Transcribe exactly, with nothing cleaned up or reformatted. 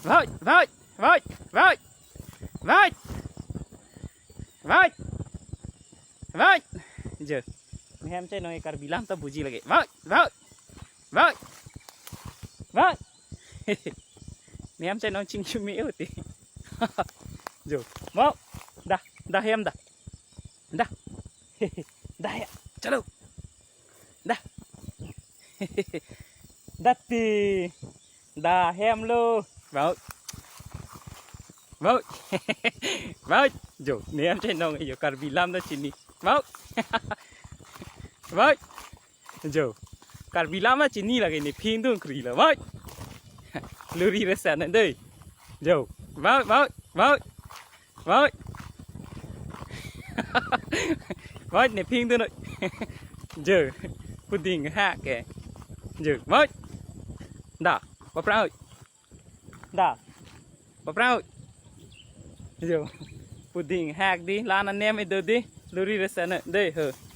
Vaut, vaut, vaut, vaut. Vaut. Vaut. Vaut. Jo. Nehem chenong Karbi alam ta buji lagi. Vaut, vaut. Vaut. Vaut. Nehem chenong chingchumi uti. Jo. Mau. Dah, dah hem dah. Dah. Dah ya. Chalo. Dah. Dati. Dah hem lo. Vaut. Vaut. Vaut. Jo, nehem chenong jo Karbi alam ta chini. Vaut. Vaut. Jo. Karbi alam ta chini lagi ne phingdun kri lo. Vaut. Luri resan dei. Jo. Vaut, vaut, vaut. Vaut. Vaut ne phingdun noi. Jo. Puding hak ke. Jo. Vaut. Dah. Paprang. Dah. Paprang. Jo. Puding hak dei. La-an anem do dei. Luri resan dei. He.